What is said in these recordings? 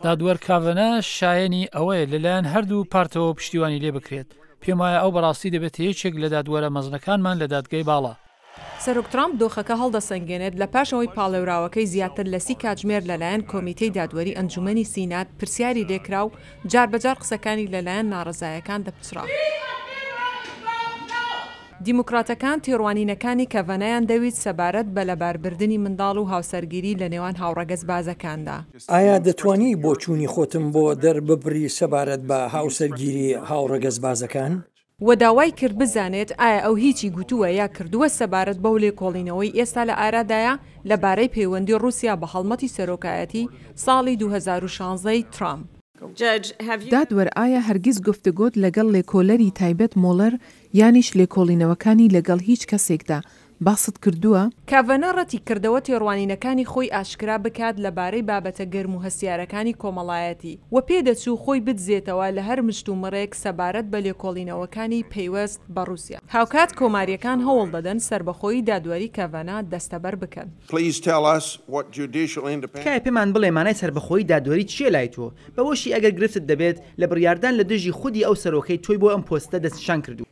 دادوەر کاڤەنا شایەنی ئەوەیە لەلایەن هەردوو پارتەوە پشتیوانی لێ بکرێت. پێموایە ئەو بەڕاستی دەبێتە یەکێک لە دادوەرە مەزنەکانمان لە دادگای باڵا. سەرۆک ترامپ دۆخەکە هەڵدەسەنگێنێت لە پاش ئەوەی پاڵێوراوەکەی زیاتر لە 30 کاتژمێر لەلایەن کۆمیتەی دادوەری ئەنجومەنی سینات پرسیاری لێکرا و جاربەجار قسەکانی لەلایەن ناڕەزایەکان دەپچڕا. دیموکراتەکان تێڕوانینەکانی کەڤەنایان دەویست سەبارەت بە لەباربردنی منداڵ و هاوسەرگیری لە نێوان هاوڕەگەزبازەکاندا. ئایا دەتوانی بۆچوونی خۆتم بۆ دەرببڕی سەبارەت بە هاوسەرگیری هاوڕەگەزبازەکان؟ و داوای کرد بزانێت ئایا ئەو هیچی گوتووە یا کردووە سەبارەت بەو لێکۆڵینەوەی ئێستا لە ئارادایە لە بارەی پەیوەندی ڕووسیا بە هەڵمەتی سەرۆکایەتی ساڵی 2016 ی ترامپ. دادوەر ئایا هەرگیز گفتوگۆت لەگەڵ لێکۆلەری تایبەت مۆڵەر یانیش لێکۆڵینەوەکانی لەگەڵ هیچ کەسێکدا باست کردووە؟ کاڤەنا ڕەتی کردەوە تێڕوانینەکانی خۆی ئاشکرا بکات لەبارەی بابەتە گەرم و هەستیارەکانی کۆمەڵایەتی و پێدەچوو خۆی بدزێتەوە لە هەر مشتومڕێک سەبارەت بە لێکۆڵینەوەکانی پەیوەست بە ڕووسیا. هاوکات کۆمارییەکان هەوڵ دەدەن سەربەخۆیی دادوەری کاڤەنا دەستەبەر بکەن. تکایە پێمان بڵێ مانای سەربەخۆیی دادوەری چییە لای تۆ؟ بەوەشی ئەگەر گرفتت دەبێت لە بڕیاردان لە دژی خودی ئەو سەرۆکەی تۆی بۆ ئەم پۆستە دەستنیشان کردووە.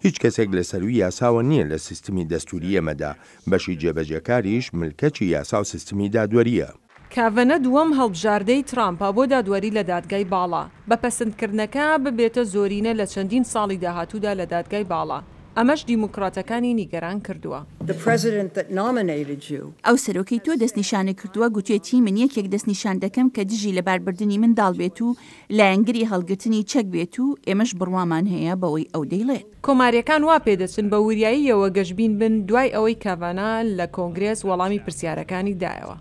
هیچ کەسێک لە سەرووی یاساوە نییە لە سیستمی دەستووری ئێمەدا، بەشی جێبەجێکاریش ملکەچی یاسا و سیستمی دادوەرییە. کاڤەنە دووەم هەڵبژاردەی ترامپە بۆ دادوەری لە دادگای باڵا، بە پەسندکردنەکە ببێتە زۆرینە لە چەندین ساڵی داهاتوودا لە دادگای باڵا، ئەمەش دیموکراتەکانی نیگەران کردووە. ئەو سەرۆکەی تۆ دەستنیشانت کردووە گوتوێتی من یەکێک دەستنیشان دەکەم کە دژی لەباربردنی منداڵ بێت و لایەنگری هەڵگرتنی چەک بێت و ئێمەش بڕوامان هەیە بەوەی ئەو دەیڵێت. کۆمارییەکان وا پێدەچن بە وریاییەوە گەشبین بن دوای ئەوەی کاڤانا لە کۆنگرێس وەڵامی پرسیارەکانی دایەوە.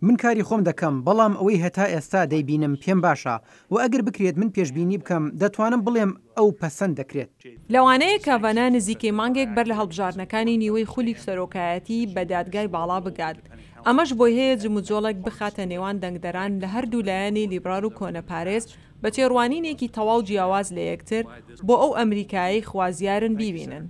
من کاری خۆم دەکەم، بەڵام ئەوەی هەتا ئێستا دەیبینم پێم باشە و ئەگەر بکرێت من پێشبینی بکەم، دەتوانم بڵێم ئەو پەسەند دەکرێت. لەوانەیە کاڤانا نزیکەی مانگێک بەر لە هەڵبژاردنەکانی نیوەی خولی سەرۆکایەتی بە دادگای باڵا بگات، ئەمەش بۆی هەیە جموجۆڵێک بخاتە نێوان دەنگدەران لە هەردوو لایەنی لیبرال و کۆنەپارێز بە تێڕوانینێکی تەواو جیاواز لە یەکتر بۆ ئەو ئەمریکایەی خوازیارن بیبینن.